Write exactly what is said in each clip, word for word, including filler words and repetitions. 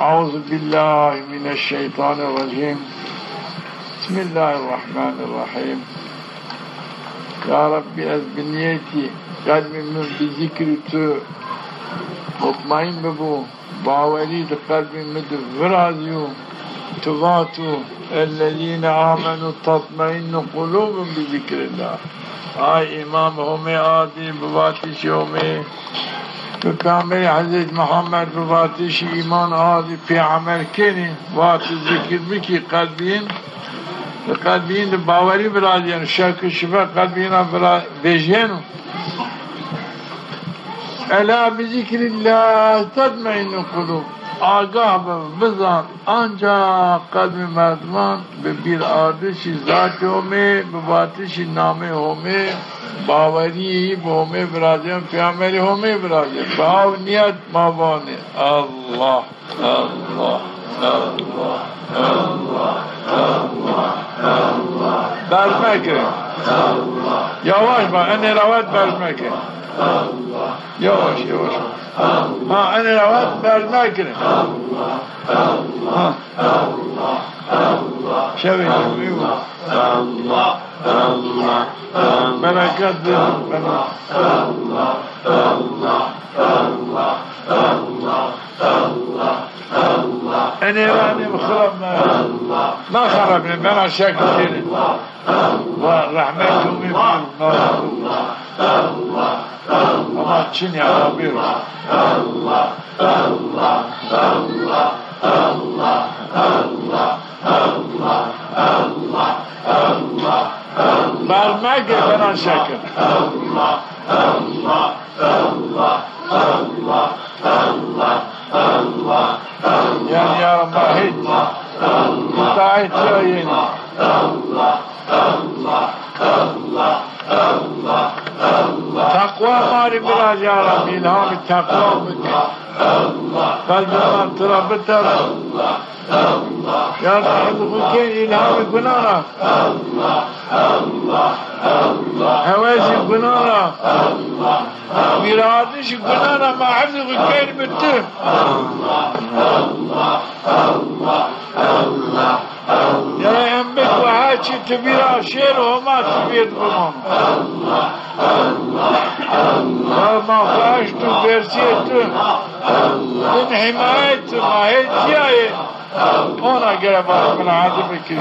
Euzu billahi mineşşeytanirracim. Bismillahirrahmanirrahim. Ya Rabbî, ez bi nîyetî qelbî min bi zikrî tu mutmaîn bibû, bawerî di qelbî min di virazîyo, tu vato, "Ellezîne amenû tatmaînnu qulûbûhum bi zikrillah." Ay îman bi Homê a dî, bi vatişî Homê, bi Peyxamberî Hezretî Muhammed, bi vatişî îman a dî pê emel kenî, vatî zikir bikî, qelbîn, qelbîn di bawerî virazîyeno, şek û şuve qelbîn a vira-, vejîyeno. Ela bi zikrillah tatmainnul qulub. Agah bi, bizan, ancax qelbê merdiman bi bîrardişî zatê Homê, bi vatişî namê Homê, bawerîyî bi Homê virazîyen, peyxamberî Homê virazîyen. Bi aw nîyet ma vanê Allah, Allah, Allah, Allah, Allah, Allah. Berz meke. Yawaş ba, enê ra wet berz meke. Yawaş, yawaş. Ha, enê ra wet berz meke. Ha. Şevê şevê. Bereket verin. Enê ra enê bi xirab me. Na xirab me, bena şekil şêrê. Wa rehmet Homê bî. Ama çin ya, bîr. Berz meke, bena şekil. Yanî ya ma hêt îtaetî ya yenî. Teqwa ma rê viraz ya Rabbî, îlhamê teqwa bike. Qelbê ma tu ra biters. Ya Rabbî, xwu kên îlhamê gunan ra. Hewesê gunan ra. Vîrardişê gunan ra ma hifzê xwu kên bi tu. Ya Rabbî, weha çî tu vîra şêr, Homa tu vîr bimano. Ya ma xwu eşt û versîyê tu. Bin hîmayet tu ma hê cîyayê. Ona gere ma mulahaze bikirî.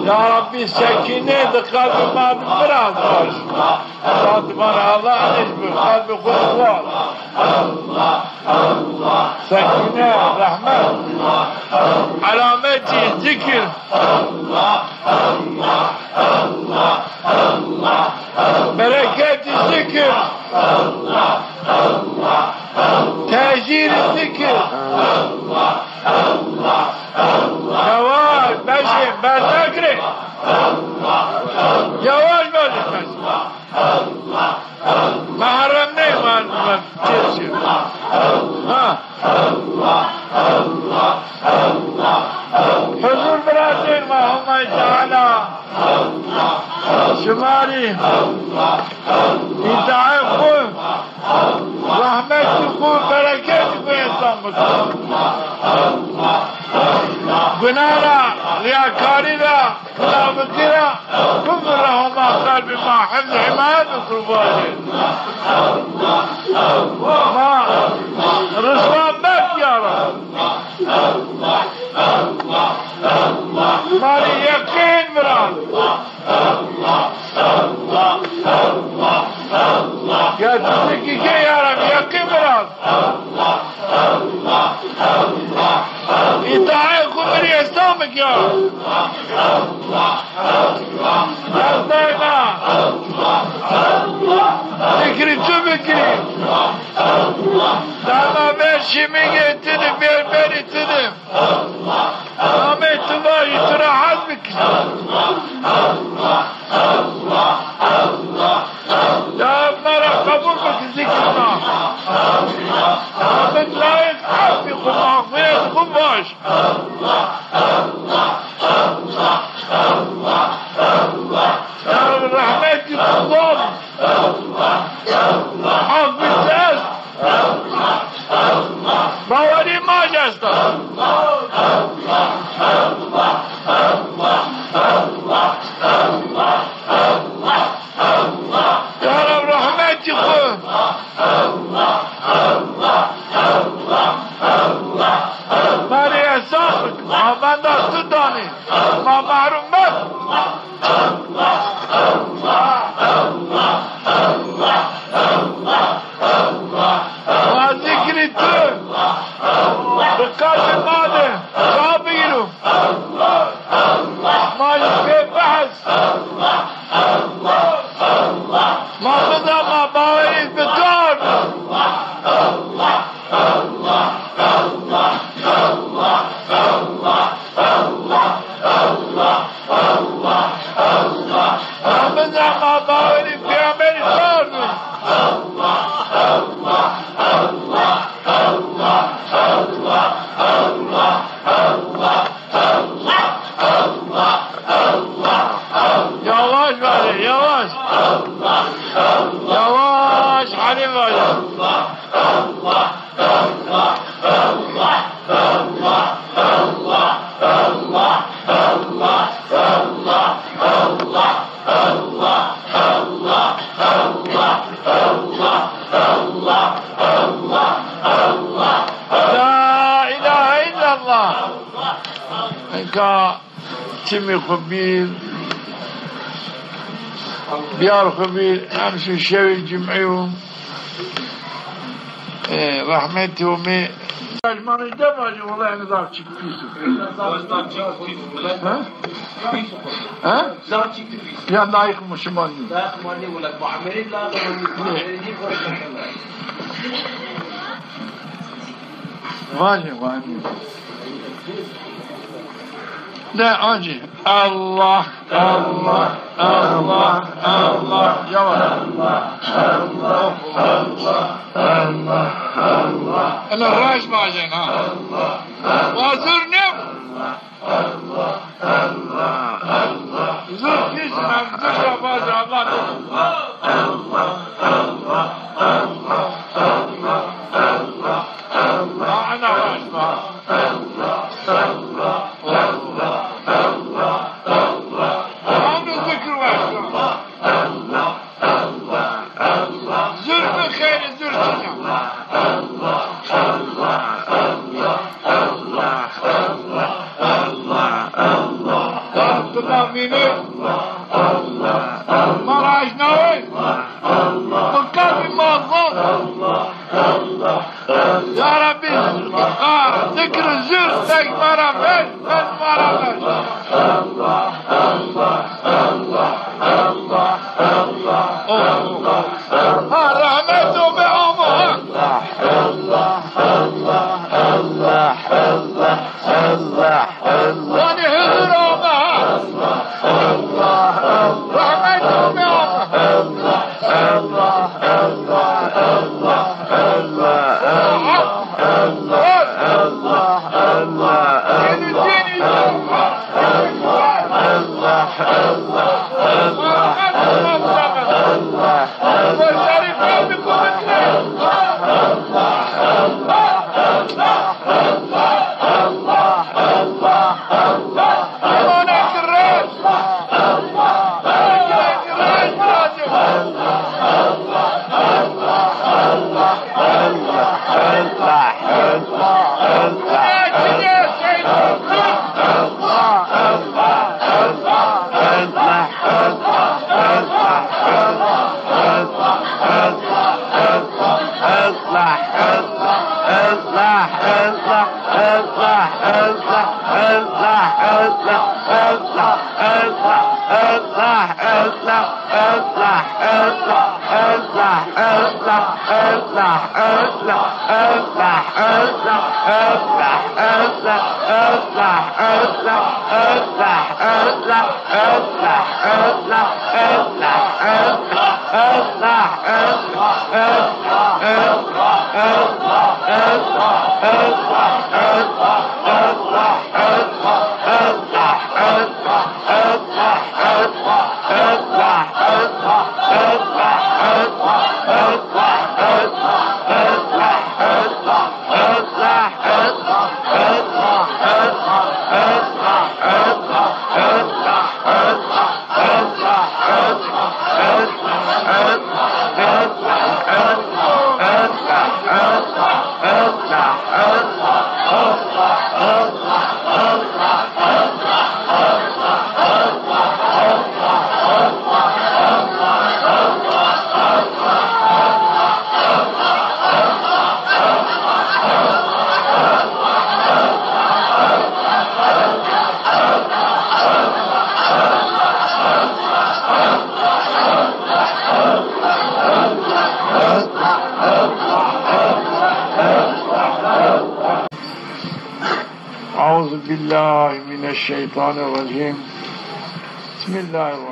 Ya Rabbî, sekîne di qelbê ma di viraz bas. Fatîma ra Allah enê bi qelbê xwu di war. Sekîne, rehmet. Elametî zikir. Bereketî zikir. Tesîrî zikir. Yawaş, beşê, berz mekirê. Yawaş beşê, beşê. Muharrem ney ma, ma çêşî. Ha. Huzur virazên ma, Homay Teala şima rê îtaê xwu, rehmetî xwu, bereketî xwu îhsan bike. Gunan ra, rîyakarî ra, munafiqî ra, kufr ra Homa qelbê ma hifz hîmayet bike, qurbanê. Ma riswa mekî ya Rab. Ma rê yeqîn viraz. Ya tu zikî ke ya Rab, yeqîn viraz. Îtaê xwu mi rê îhsan bike ya Rab. Destay ma. Zikrî tu bikirî. Dema ver şimîgê tu di, ver berî tu di. Namê tu vajî, tu ra hez bikirî. Ya ma ra qebul bike zikrê ma. Amid layîq efwî xwu, mexfîret xwu vaj. Ama bawerî peyamberî sor. Yavaş vaje, yavaş. Yavaş, Halîm vaje. La ilahe illallah. Enka çimî xwu bîr, biyar xwu bîr, emşu şewî cum'î yo. E, rehmetî omê. Pejmanê de vajî, wela enî zaf çik pîs o. Ha? Ha? Ya layîq mi şima nî? Vajî, vajî. De ancî. Allah, Allah, Allah, Allah. Yavaş. Allah, Allah, Allah, Allah, Allah. Ena raş vajên ha. Wa zur ne? Zur pîs, em zur ra vajê Allah. Ha, ena raş va. Ame zikr wes. Zur bi xeyrî zur çina. Abdullah vînî. Ma ra aşna wes. Bi qelbî ma zon. Ya Rabbî, ha, zikr û zur tek ma ra ver, ver ma ra ver. Ha, rehmet ome ama, ha. Yanî huzur ome, ha. Rehmet ome ama. أعوذ بالله من الشيطان الرجيم. بسم الله الرحمن